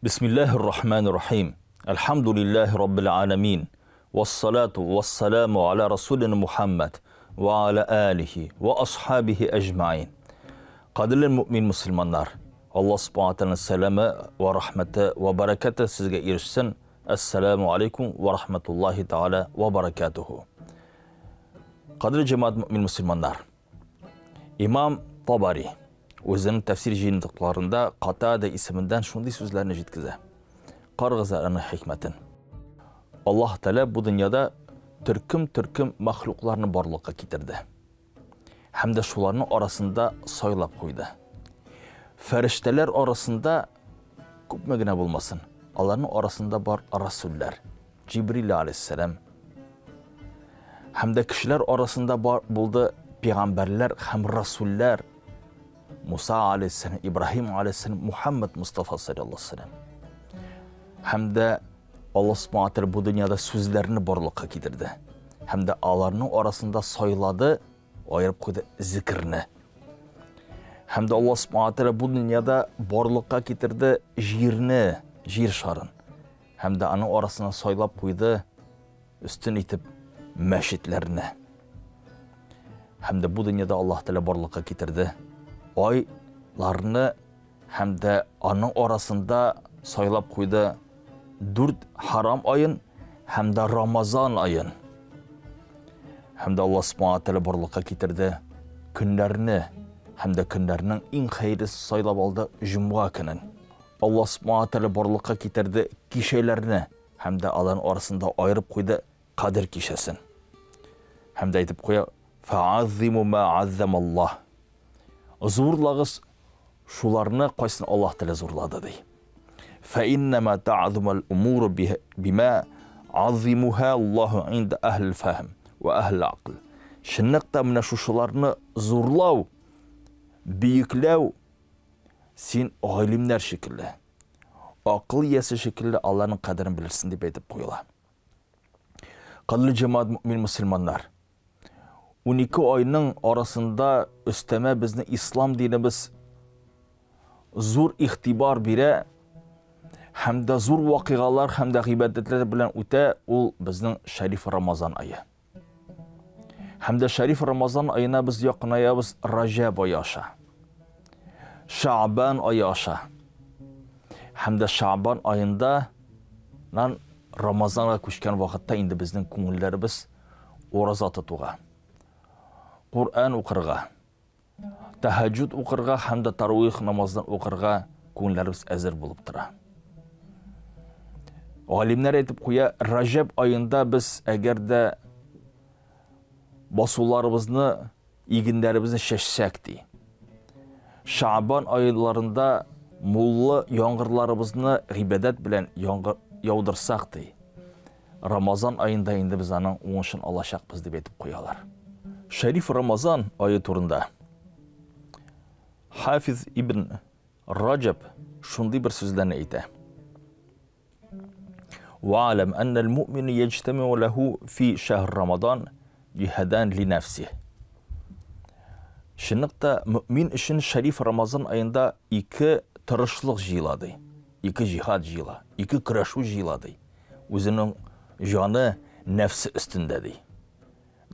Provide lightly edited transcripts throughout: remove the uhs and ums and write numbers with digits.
Бисмиллаһир-рахманир-рахим. Әлхәмдүлиллаһи раббил аламин. Вассалату вассаламу аля расулина Мухаммад ва аля алихи ва асхабихи әҗмаин. Кадерле мөмин мусульманнар, Аллаһ субхана тәгаләнең сәламе ва рахмәте ва баракаты сезгә ирешсен. Ассаламу алейкум ва рахматуллахи тәгалә ва баракатуху. Кадерле җәмәгать мөмин мусульманнар, Имам Табари үзенең тәфсир җыентыкларында Катада исемендән шундый сүзләрне җиткезә. Карагыз аның хикмәтен. Аллаһ Тәгалә бу дөньяда төркем-төркем махлукларны барлыкка китерде. Һәм дә шуларның арасында сайлап куйды. Фәрештәләр арасында күпме генә булмасын, аларның арасында бар расуллар. Җибрил алейһиссәлам. Һәм дә кешеләр арасында бар булды пәйгамбәрләр һәм расуллар. Муса алейһиссәлам, Ибраһим алейһиссәлам, Мухаммад Мустафа саллаллаһу алейһи вәсәлләм. Һәм дә Аллаһ субхана тәгалә бу дөньяда сүзләрне барлыкка китерде. Һәм дә аларның арасында сайлады, аерып куйды зикрне. Һәм дә Аллаһ субхана тәгалә бу дөньяда барлыкка китерде җирне, җир шарын. Һәм дә аның арасына сайлап куйды өстен итеп мәчетләрне. Һәм дә бу дөньяда Аллаһ Тәгалә барлыкка китерде айларны һәм дә аның арасында сайлап куйды дүрт харам аен һәм дә Рамазан аен. Һәм дә Аллаһ Субхана Тәгалә барлыкка китерде көннәрне һәм дә көннәрнең иң хәерлесе сайлап алды җомга көнен. Аллаһ Субхана Тәгалә барлыкка китерде кичәләрне һәм дә аларның арасында аерып куйды Кадер кичәсен. Һәм дә әйтеп куя, Фәаззиму ма аззамаллаһ. Зурлагыз шуларны, кайсын Аллаһ Тәгалә зурлады, ди. Фәиннәмә та'зумал умуру бима аззимуһа Аллаһу инда әһлил фәһм вә әһлил акл. Чынлыкта менә шушыларны зурлау, бөекләү син галимнәр шикелле, акыл иясе шикелле аларның кадерен белерсең дип әйтеп куела. Кадерле җәмәгать мөмин мөселманнар. 12 айның арасында өстәмә безнең ислам динебез зур игътибар бирә һәм дә зур вакыйгалар һәм дә гыйбадәтләр белән үтә ул безнең шәриф Рамазан ае. Һәм дә шәриф Рамазан аена без якынаябыз Раҗәб ае аша. Шаабан ае аша. Һәм дә Шаабан аенда нан Рамазанга күчкән вакытта инде безнең күңелләребез ураза тотуга, Коръән укырга, тәһәҗҗүд укырга һәм дә таравих намазын укырга күңелләребез әзер булып тора. Галимнәр әйтеп куя, Раҗәб аенда без әгәр дә басуларыбызны, игеннәребезне чәчсәк ди. Шаабан айларында муллы яңгырларыбызны гыйбадәт белән яңгыр яудырсак ди. Рамазан аенда инде без аның уңышын алачакбыз дип әйтеп куялар. Шәриф Рамазан ае турында Хафиз ибн Раҗаб шундый бер сүзләрне әйтә. Ва'лам анна ал-му'мин яҗтами'у лаху фи шаһр Рамадан җиһадан ли нәфсих. Чынлыкта мөмин өчен шәриф Рамазан аенда ике тырышлык җыела ди. Ике җиһад җыела, ике көрәшү җыела ди. Үзенең җаны, нәфсе өстендә ди.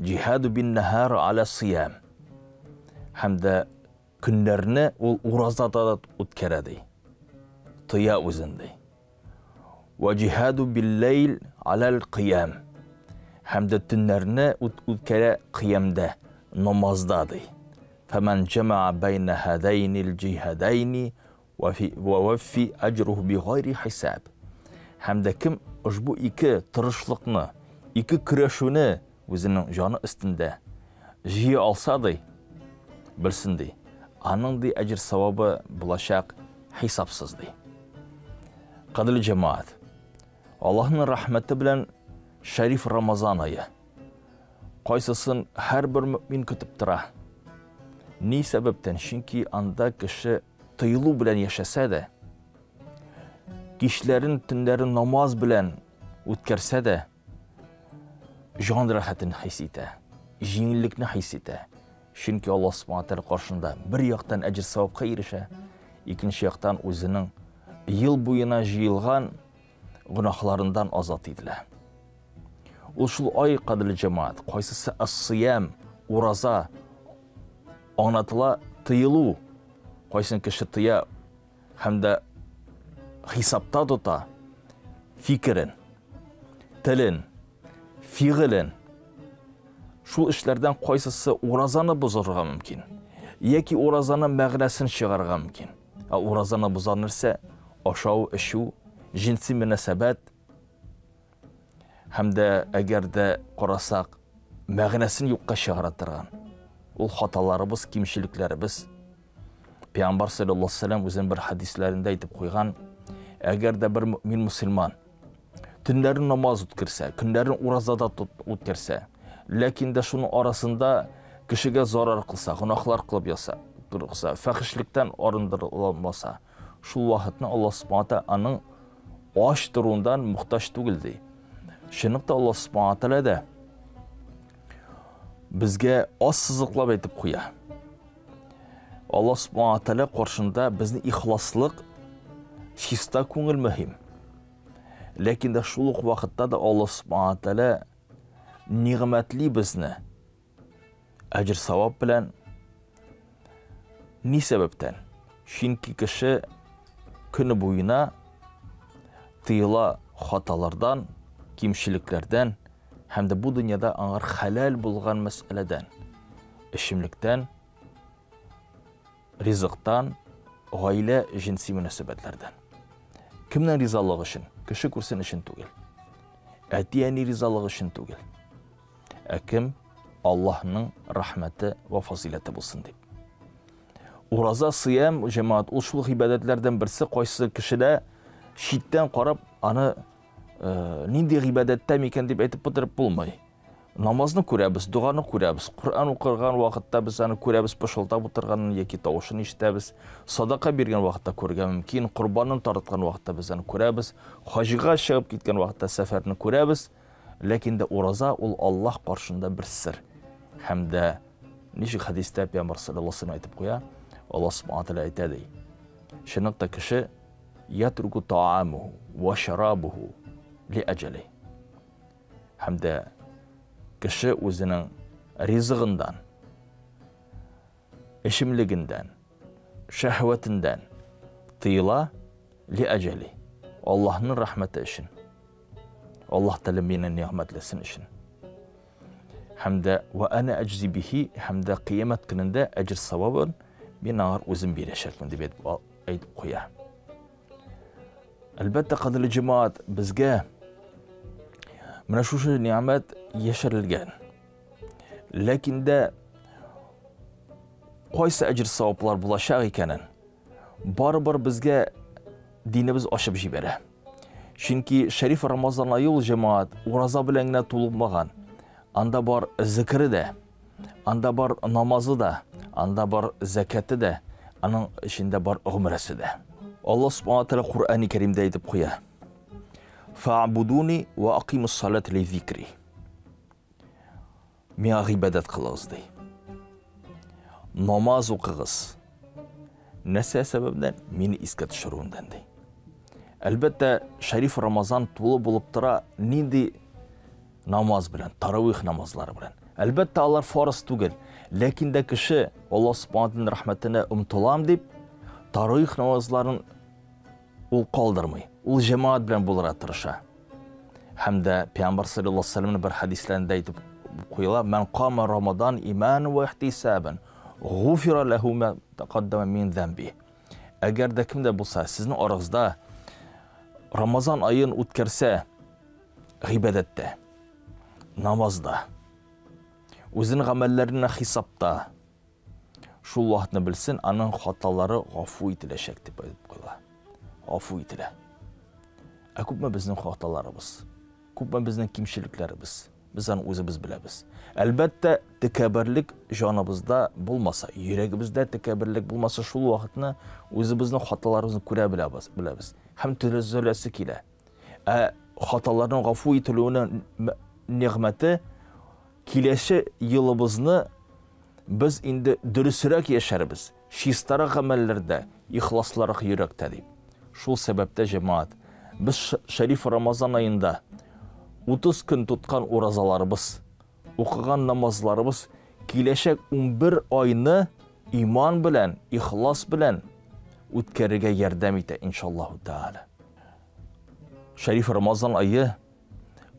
Җиһаду бин нәһар аля сиям. Һәм дә көннәрне ул уразада да үткәрә ди. Тыя үзен ди. Вә җиһаду бил-ләйл аләл кыям. Һәм дә төннәрне үткәрә кыямдә, намазда ди. Фәмән җәмәә бәйнә һәдәйнил җиһадәйни вә вәффи әҗруху бигайри хисаб. Һәм дә кем ошбу ике тырышлыкны, ике көрәшүне үзенең җаны өстендә җыя алса ди, белсен ди, аның ди әҗер савабы булачак хисапсыз ди. Кадерле җәмәгать, Аллаһның рәхмәте белән шәриф Рамазан ае. Кайсысын һәрбер мөмин көтеп тора. Ни сәбәптән? Чөнки анда кеше тыелу белән яшәсә дә, кичләрен, төннәрен намаз белән үткәрсә дә, җан рәхәтен хис итә, җиңеллекне хис итә. Чөнки Аллаһ Субхана Тәгалә каршында бер яктан әҗер-савапка ирешә, икенче яктан үзенең ел буена җыелган гөнаһларыннан азат ителә. Ул шул ай, кадерле җәмәгать, кайсысы ас-сиям, ураза аңлатыла тыелу, кайсын кеше тыя һәм дә хисапта тота фикерен, телен, фигылен. Шул эшләрдән кайсысы уразаны бозырга мөмкин, яки уразаның мәгънәсен чыгарырга мөмкин. Ә уразаны бозар нәрсә? Ашау, эчү, җенси мөнәсәбәт һәм дә әгәр дә карасак, мәгънәсен юкка чыгара торган. Ул хаталарыбыз, кимчелекләребез. Пәйгамбәр саллаллаһу алейһи вәсәлләм үзенең бер хәдисләрендә әйтеп куйган, әгәр дә бер мөмин мөселман төннәрен намаз үткәрсә, көннәрен уразада үткәрсә, ләкин дә шуның арасында кешегә зарар кылса, гөнаһлар кылып яса, кылса, фәхишлектән арындырылмаса, шул вакытны Аллаһ субхана тааля аның ач торуындан мохтаҗ түгел ди. Чынлыкта Аллаһ субхана тааля дә безгә аз сызыклап әйтеп куя. Аллаһ субхана тааля каршында безне ихласлык, чиста күңел мөһим. Ләкин дә шул ук вакытта да Аллаһ субхана тааля нигъмәтли безне әҗер савап белән. Ни сәбәптән? Чөнки кеше көне буена тыела хаталардан, кимчелекләрдән һәм дә бу дөньяда аңар хәләл булган мәсьәләдән, эчемлектән, ризыктан, гаилә җенси мөнәсәбәтләрдән. Кемнең ризалыгы өчен? Кеше күрсен өчен түгел. Әти-әни ризалыгы өчен түгел. Ә кем Аллаһның рәхмәте вә фазиләте булсын дип. Ураза, сыям, җәмәгать, ул шул гыйбадәтләрдән берсе, кайсы кешедә читтән карап аны нинди гыйбадәттә микән дип әйтеп бетереп булмый. Намазны күрәбез, доганы күрәбез, Коръән укыган вакытта без аны күрәбез, пышылдап утырганын яки тавышын ишетәбез. Садака биргән вакытта күрергә мөмкин, корбанын тараткан вакытта без аны күрәбез, хаҗга чыгып киткән вакытта сәфәрне күрәбез. Ләкин дә ураза ул Аллаһ каршында бер сер. Һәм дә ничек хәдистә Пәйгамбәр саллаллаһу алейһи әйтеп куя, Аллаһ субхана тәгалә әйтә ди. Чынлыкта кеше ятруку таамуху ва шарабуху ли әҗәли. Һәм дә кеше үзенең ризыгындан, эчемлегендән, шәһвәтендән тыела ли әҗәли. Аллаһның рәхмәте өчен. Аллаһ Тәгалә мине нигъмәтләсен өчен. Һәм дә ва ана әҗзи бихи, һәм дә кыямәт көнендә әҗер савабын мин аңар үзем бирәчәкмен дип әйтеп куя. Әлбәттә, кадерле җәмәгать, безгә менә шушы нигъмәт яшерелгән. Ләкин дә кайсы әҗер саваплар булачак икәнен барыбер безгә динебез ачып җибәрә. Чөнки шәриф Рамазан ае ул җәмәгать ураза белән генә тулмаган. Анда бар зикре дә, анда бар намазы да, анда бар зәкәте дә, аның эчендә бар гомрәсе дә. Аллаһ субхана тәгалә Коръәни Кәримдә әйтеп куя. Фa'будуни ва акимус салат ли зикри. Миңа гыйбадәт кылыгыз ди. Намаз укыгыз. Нәрсә сәбәбеннән? Мине искә төшерүендән ди. Әлбәттә, шәриф Рамазан тулы булып тора нинди намаз белән, таравих намазлары белән. Әлбәттә, алар фарыз түгел, ләкин дә кеше Аллаһ субханаһу рәхмәтенә омтылам дип, таравих намазларын ул калдырмый. Ул җәмәгать белән булырга тырыша. Һәм дә Пәйгамбәр саллаллаһу алейһи вәсәлләмнең бер хәдисләрендә әйтеп куела: "Ман кама Рамадан иман ва ихтисабан, гуфира лаху ма тақаддама мин замби." Әгәр дә кем дә булса сезнең арагызда Рамазан аен үткәрсә, гыйбадәттә, намазда, үзенең гамәлләренә хисапта, шул вакытны белсен, аның хаталары гафу ителәчәк дип әйтеп куела. Гафу ителә. Ә күпме безнең хаталарыбыз, күпме безнең кимчелекләребез, без аны үзебез беләбез. Әлбәттә, тәкәбберлек җаныбызда булмаса, йөрәгебездә тәкәбберлек булмаса, шул вакытны үзебезнең хаталарыбызны күрә беләбез, беләбез. Һәм төзәләсе килә. Ә хаталарның гафу ителүенең нигъмәте киләсе елыбызны без инде дөресрәк яшәрбез, чистарак гамәлләрдә, ихласлырак йөрәктә дип. Шул сәбәптә, җәмәгать, без шәриф Рамазан аенда 30 көн тоткан уразаларыбыз, укыган намазларыбыз киләчәк 11 айны иман белән, ихлас белән үткәрергә ярдәм итә, иншаллаһу тааля. Шәриф Рамазан ае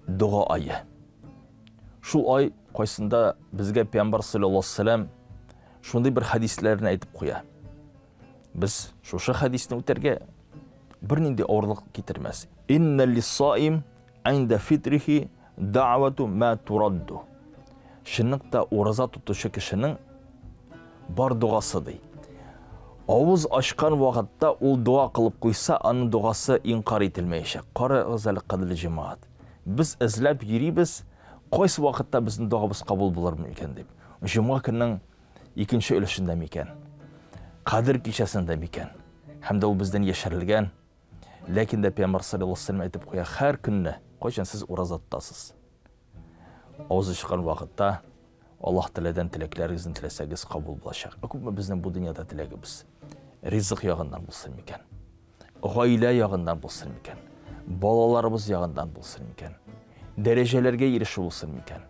дога ае. Шул ай кайсында безгә Пәйгамбәр саллаллаһу алейһи вәсәлләм шундый бер хәдисләрне әйтеп куя. Без шушы хәдисне үтәргә бернинди авырлык китермәс. Инна лиссаим инда фитрихи дa'вату ма турадду. Чынлыкта ураза тотучы кешенең бар догасы ди. Авыз ачкан вакытта ул дога кылып куйса, аның догасы инкар ителмәячәк. Карагыз әле, кадерле җәмәгать. Без эзләп йөрибез, кайсы вакытта безнең догабыз кабул булыр микән дип. Җомга көннең икенче өлешендә микән? Кадер кичәсендә микән? Һәм дә ул бездән яшерелгән. Ләкин дә Пәйгамбәр саллаллаһу алейһи вәсәлләм әйтеп куя, һәр көнне, кайчан сез ураза тотасыз? Авыз ачкан вакытта Аллаһ Тәгаләдән теләкләрегезне теләсәгез, кабул булачак. Ә күпме безнең бу дөньяда теләгебез? Ризык ягыннан булсын микән? Гаилә ягыннан булсын микән? Балаларыбыз ягыннан булсын микән? Дәрәҗәләргә ирешү булсын микән?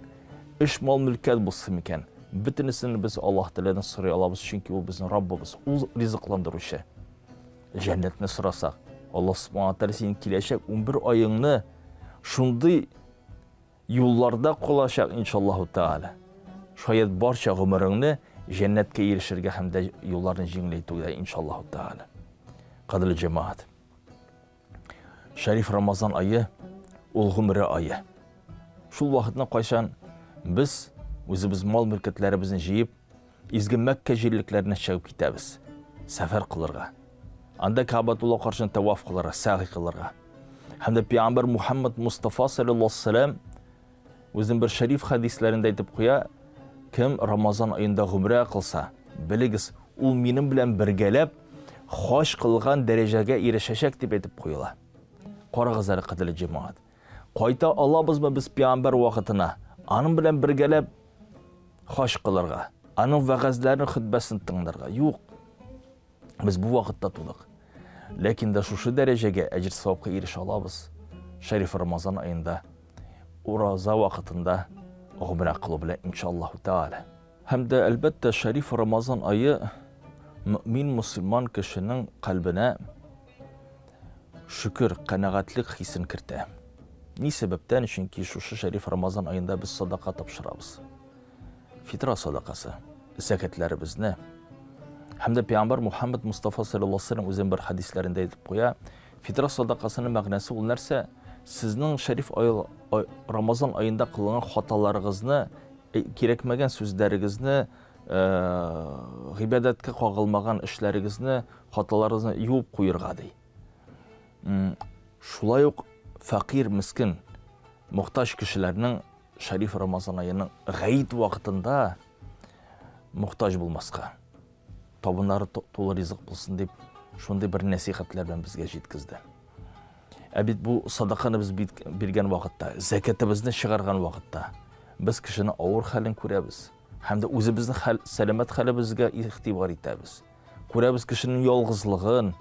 Эш, мал, мөлкәт булсын микән? Бөтенесен без Аллаһ Тәгаләдән сорый алабыз, чөнки ул безнең Раббыбыз, ул ризыкландыручы. Җәннәтне сорасак, Аллаһ Субхану Тәгалә синең киләчәк 11 аеңны шундый юлларда кылачак, иншаллаһу тәгалә. Шаять барча гомереңне җәннәткә ирешергә һәм дә юлларны җиңеләйтүгә, иншаллаһу тәгалә. Кадерле җәмәгать. Шәриф Рамазан ае ул гомере ае. Шул вакытны кайчан без үзебез мал мөлкәтләребезне җыеп, изге Мәккә җирлекләренә чыгып китәбез. Сәфәр кылырга. Анда Каабатулла каршында таваф кылырга, сәгый кылырга. Һәм дә Пәйгамбәр Мухаммад Мустафа саллаллаһу алейһи вәсәлләм үзенең бер шәриф хәдисләрендә әйтеп куя, кем Рамазан аенда гомрә кылса, белегез, ул минем белән бергәләп хаҗ кылган дәрәҗәгә ирешәчәк дип әйтеп куела. Карагыз әле, кадерле җәмәгать. Кайта алабызмы без пәйгамбәр вакытына? Аның белән бергәләп хаҗ кылырга, аның вәгазьләрен, хөтбәсен тыңларга? Юк. Без бу вакытта тудык. Ләкин дә шушы дәрәҗәгә әҗер савапка ирешә алабыз. Шәриф Рамазан аенда ураза вакытында гомрә кылу белән, иншаллаһу тааля. Һәм дә әлбәттә Шәриф Рамазан ае мөмин мусульман кешенең кальбенә шөкер, канәгатьлек хисен кертә. Ни сәбәптән? Чөнки шушы Шәриф Рамазан аенда без садака тапшырабыз. Фитра садакасы, зәкәтләребезне. Һәм дә Пәйгамбәр Мухаммад Мустафа саллаллаһу алейһи вәсәлләм үзенең бер хәдисләрендә әйтеп куя, фитра садакасының мәгънәсе ул нәрсә? Сезнең шәриф ай, Рамазан аенда кылган хаталарыгызны, кирәкмәгән сүзләрегезне, гыйбадәткә кагылмаган эшләрегезне, хаталарыгызны юып куерга ди. Шулай ук фәкыйрь, мискен, мохтаҗ кешеләрнең Шәриф Рамазан аеның гаит вакытында мохтаҗ булмаска, табыннары тулы ризык булсын дип, шундый бер нәсихәтләр белән безгә җиткезде. Ә бит бу садаканы без биргән вакытта, зәкәтебезне чыгарган вакытта, без кешенең авыр хәлен күрәбез һәм дә үзебезнең хәл, сәламәт хәлебезгә игътибар итәбез. Күрәбез кешенең ялгызлыгын,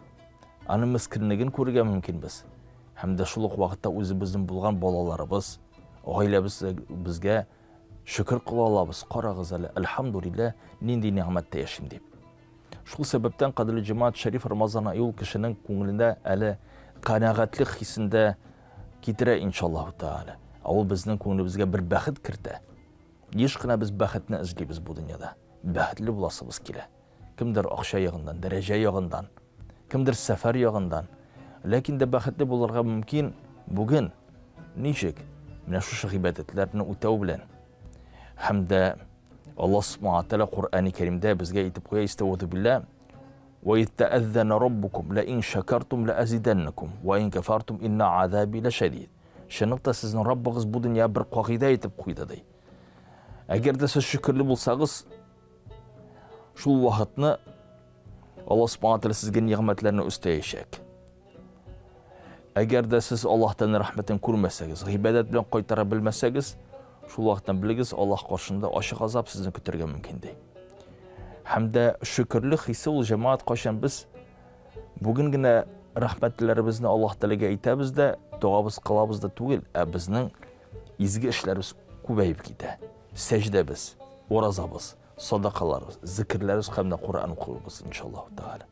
аның мескенлеген күрергә мөмкинбез. Һәм дә шул ук вакытта үзебезнең булган балаларыбыз, гаиләбез безгә шөкер кыла алабыз. Карагыз әле, әлхәмдулилләһ, нинди нигъмәттә яшим дип. Шул сәбәптән, кадерле җәмәгать, Шәриф Рамазан ае ул кешенең күңелендә әле канәгатьлек хисендә китерә, иншаллаһу тааля. Ә ул безнең күңелебезгә бер бәхет кертә. Еш кына без бәхетне эзлибез бу дөньяда. Бәхетле буласыбыз килә. Кемдер акча ягыннан, дәрәҗә ягыннан, кемдер сәфәр ягыннан. Ләкин дә бәхетле булырга мөмкин бүген. Ничек? Менә шушы гыйбадәтләрне үтәү белән. Һәм дә Аллаһ Субхану тәгалә Коръәни Кәримдә безгә әйтеп куя, истәүзу билла, Ва иттәәззәнә раббукум ла ин шакартум ла азиданнакум ва ин кафартум инна азаби ла шадид. Чынлыкта сезнең Раббыгыз бу дөнья бер кагыйдә әйтеп куйды ди. Әгәр дә сез шөкерле булсагыз, шул вакытны Аллаһ Субхану тәгалә сезгә нигъмәтләрне өстәячәк. Әгәр дә сез Аллаһтан рәхмәтен күрмәсәгез, гыйбадәт белән кайтара белмәсәгез, шул вакыттан белегез, Аллаһ каршында ачык азап сезне көтәргә мөмкин ди. Һәм дә шөкерлек хисе ул җәмәгать кайчан без бүген генә рәхмәтләребезне Аллаһ Тәгаләгә әйтәбез дә, догабыз кылабыз да түгел, ә безнең изге эшләребез күбәеп китә. Сәҗдәбез, уразабыз, садакаларыбыз, зикерләребез һәм дә Коръән укуыбыз, иншаллаһ Тәгалә.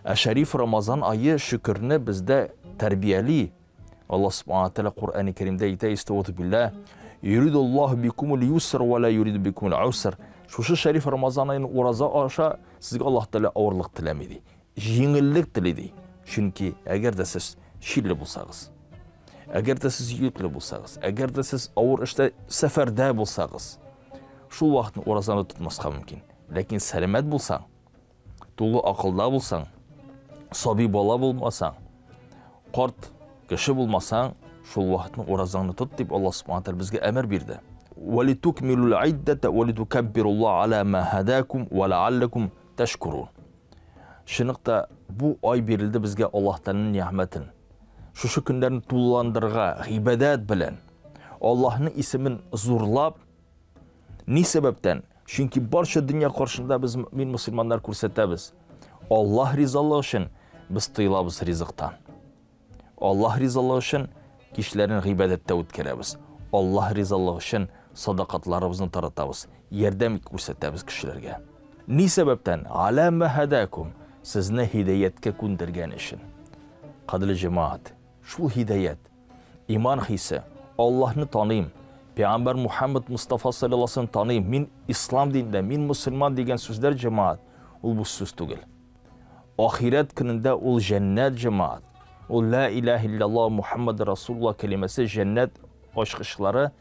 Ә шәриф Рамазан ае шөкерне бездә тәрбияли. Аллаһ Субхану Тәгалә Коръәни Кәримдә әйтә, истәгъфиру билләһ, юридуллаһу бикумул юср ва ла юриду бикумул уср. Шушы шәриф Рамазан аен ураза аша сезгә Аллаһ Тәгалә авырлык теләми ди. Җиңеллек тели ди. Чөнки әгәр дә сез чирле булсагыз, әгәр дә сез йөкле булсагыз, әгәр дә сез авыр эштә сәфәрдә булсагыз, шул вакытны уразаны тотмаска мөмкин. Ләкин сәламәт булсаң, тулы акылда булсаң, сабый бала булмасаң, карт кеше булмасаң, шул вакытны уразаңны тот дип Аллаһ Субхану тәгалә безгә әмер бирде. Валитукмилул иддата валитукаббируллаһ ала ма һадакум ва лааллакум ташкурун. Чынлыкта бу ай бирелде безгә Аллаһ Тәгаләнең нигъмәтен. Шушы көннәрне тулыландырырга гыйбадәт белән, Аллаһның исемен зурлап, ни сәбәптән? Чөнки барча дөнья каршында без мөэмин мусульманнар күрсәтәбез. Аллаһ ризалыгы өчен без тыелабыз ризыктан. Аллаһ ризалыгы өчен кичләрен гыйбадәттә үткәрәбез. Аллаһ ризалыгы өчен садакатларыбызны таратабыз, ярдәм күрсәтәбез кешеләргә. Ни сәбәптән? Аля мәһәдәкум, сезне һидәяткә күндергән өчен. Кадерле җәмәгать, шул һидәят, иман хисе, Аллаһны таныйм, Пәйгамбәр Мухаммад Мустафа саллаллаһу алейһи таныйм, мин ислам динендә, мин мусульман дигән сүзләр җәмәгать, ул буш сүз түгел. Ахирәт көнендә ул җәннәт җәмәгать. Ул ла илаһ илляллаһ Мухаммад Расулуллаһ кәлимәсе җәннәт ачкычлары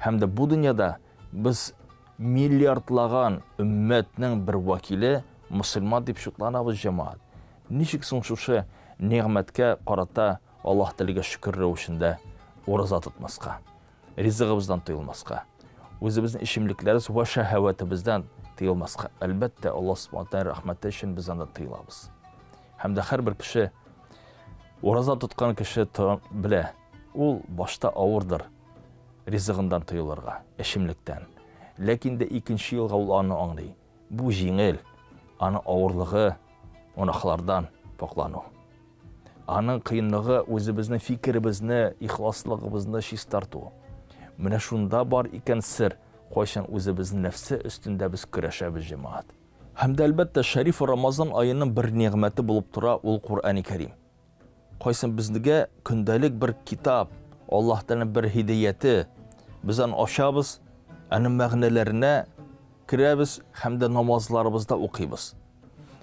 һәм дә бу дөньяда без миллиардлаган өммәтнең бер вәкиле мусульман дип шутланабыз җәмәгать. Ничек соң шушы нигъмәткә карата Аллаһ Тәгаләгә шөкер рәвешендә ураза тотмаска, ризыгыбыздан тыелмаска, үзебезнең эчемлекләребез вә шәһәвәтебездән тыелмаска? Әлбәттә, Аллаһ Субхану тәгалә рәхмәте өчен без анда тыелабыз. Һәм дә һәрбер кеше, ураза тоткан кеше белә, ул башта авырдыр ризыгыннан тыелырга, эчемлектән. Ләкин дә икенче елга ул аны аңлый. Бу җиңел, аның авырлыгы гөнаһлардан паклану. Аның кыенлыгы үзебезнең фикеребезне, ихласлыгыбызны чистарту. Менә шунда бар икән сер, кайчан үзебезнең нәфсе өстендә без көрәшәбез җәмәгать. Һәм дә әлбәттә шәриф Рамазан аеның бер нигъмәте булып тора ул Коръәни Кәрим. Кайсын безгә көндәлек бер китап, Аллаһ Тәгаләнең бер һидаяте. Без аны ачабыз, аның мәгънәләренә керәбез һәм дә намазларыбызда укыйбыз.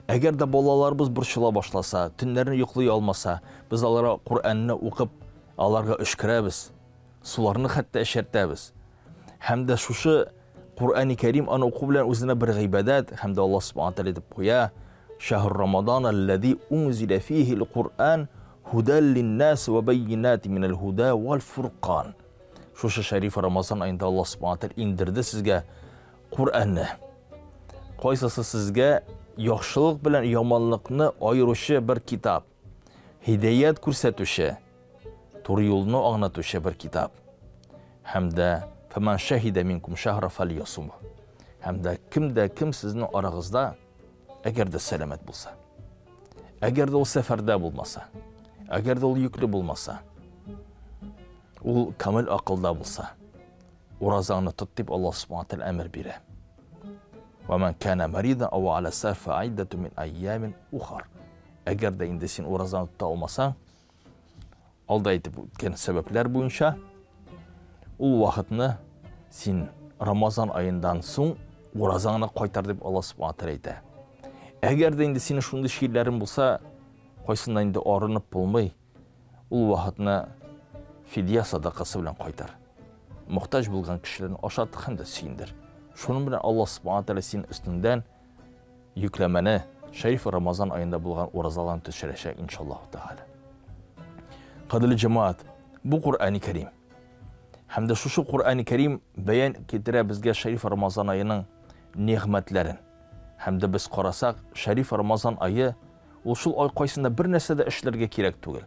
Әгәр дә балаларыбыз борчыла башласа, төннәрне йоклый алмаса, без аларга Коръәнне укып, аларга өшкерәбез. Суларны хәтта эчертәбез. Һәм дә шушы Коръәни Кәрим аны уку белән үзенә бер гыйбадәт, һәм дә Аллаһ Субхану тәгалә әйтеп куя: "Шәһр Рамадан аллази унзила фихи ал-Куръан һудал линнас ва байинати минал һуда вал фуркан". Шушы шәриф Рамазан аенда Аллаһ Субхану тәгалә индерде сезгә Коръәнне. Кайсысы сезгә яхшылык белән яманлыкны аеручы бер китап, һидаят күрсәтүче, туры юлны аңлатучы бер китап. Һәм дә фәман шәһидә минкум шәһра фәльясум. Һәм дә кем дә кем сезнең арагызда, әгәр дә сәламәт булса, әгәр дә ул сәфәрдә булмаса, әгәр дә ул йөкле булмаса, ул камил акылда булса, уразаңны тот дип Аллаһ Субхану тәгалә әмер бирә. Ва ман кана маридан ау аля сафа иддату мин айямин ухар. Әгәр дә инде син уразаны тота алмасаң, алда әйтеп үткән сәбәпләр буенча, ул вакытны син Рамазан аендан соң уразаңны кайтар дип Аллаһ Субхану тәгалә әйтә. Әгәр дә инде синең шундый чирләрең булса, кайсында инде арынып булмый, ул вакытны фидия садакасы белән кайтар. Мохтаҗ булган кешеләрне ашат һәм дә сөендер. Шуның белән Аллаһ Субхану тәгалә синең өстеңдән йөкләмәне шәриф Рамазан аенда булган уразаларны төшерәчәк иншаллаһу тәгалә. Кадерле җәмәгать, бу Коръәни Кәрим. Һәм дә шушы Коръәни Кәрим бәян китерә безгә шәриф Рамазан аеның нигъмәтләрен. Һәм дә без карасак, шәриф Рамазан ае ул шул ай кайсында бер нәрсә дә эшләргә кирәк түгел.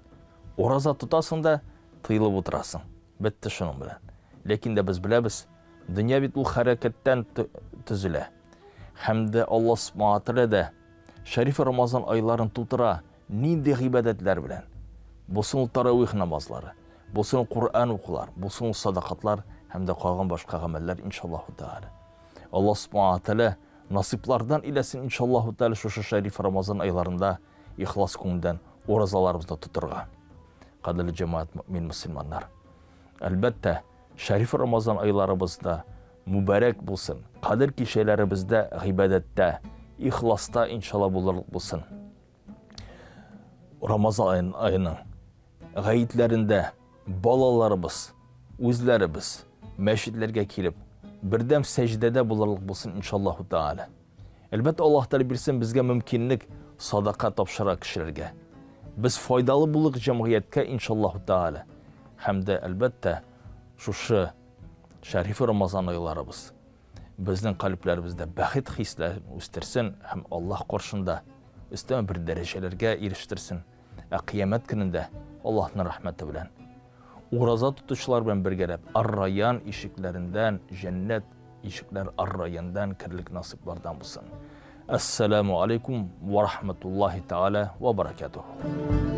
Ураза тотасың да тыелып утырасың. Бетте шуның белән. Ләкин дә без беләбез, дөнья бит ул хәрәкәттән төзелә. Һәм дә Аллаһ Субхану тәгалә дә шәриф Рамазан айларын тутыра. Нинди гыйбадәтләр белән? Булсын ул таравих намазлары, булсын ул Коръән укулар, булсын ул садакатлар һәм дә калган башка гамәлләр иншаллаһу тәгалә. Аллаһ субхана тәгалә насыйплардан иләсен иншаллаһу тәгалә шушы шәриф Рамазан айларында ихлас күңелдән уразаларыбызны тотырга. Кадерле җәмәгать, мөмин мөселманнар. Әлбәттә, шәриф Рамазан айларыбызда мүбәрәк булсын. Кадер кичәләребездә гыйбадәттә, ихласта иншалла булырлык булсын. Рамазан аеның гаетләрендә балаларыбыз, үзләребез мәчетләргә килеп, бердәм сәҗдәдә булырлык булсын иншаллаһу тааля. Әлбәттә, Аллаһ Тәгалә бирсен безгә мөмкинлек садака тапшыра кешеләргә. Без файдалы булыйк җәмгыятькә иншаллаһу тааля. Һәм дә әлбәттә, шушы шәриф Рамазан айларыбыз безнең калебләребездә бәхет хисләрен үстерсен һәм Аллаһ каршында өстәмә бер дәрәҗәләргә ирештерсен. Ә кыямәт көнендә Аллаһның рәхмәте белән ураза тотучылар белән бергәләп Ар-Райян ишекләреннән җәннәт ишекләр Ар-Райяндан керлек насыйплардан булсын. Ассаламу алейкум ва рахматуллахи тааля ва баракатуху.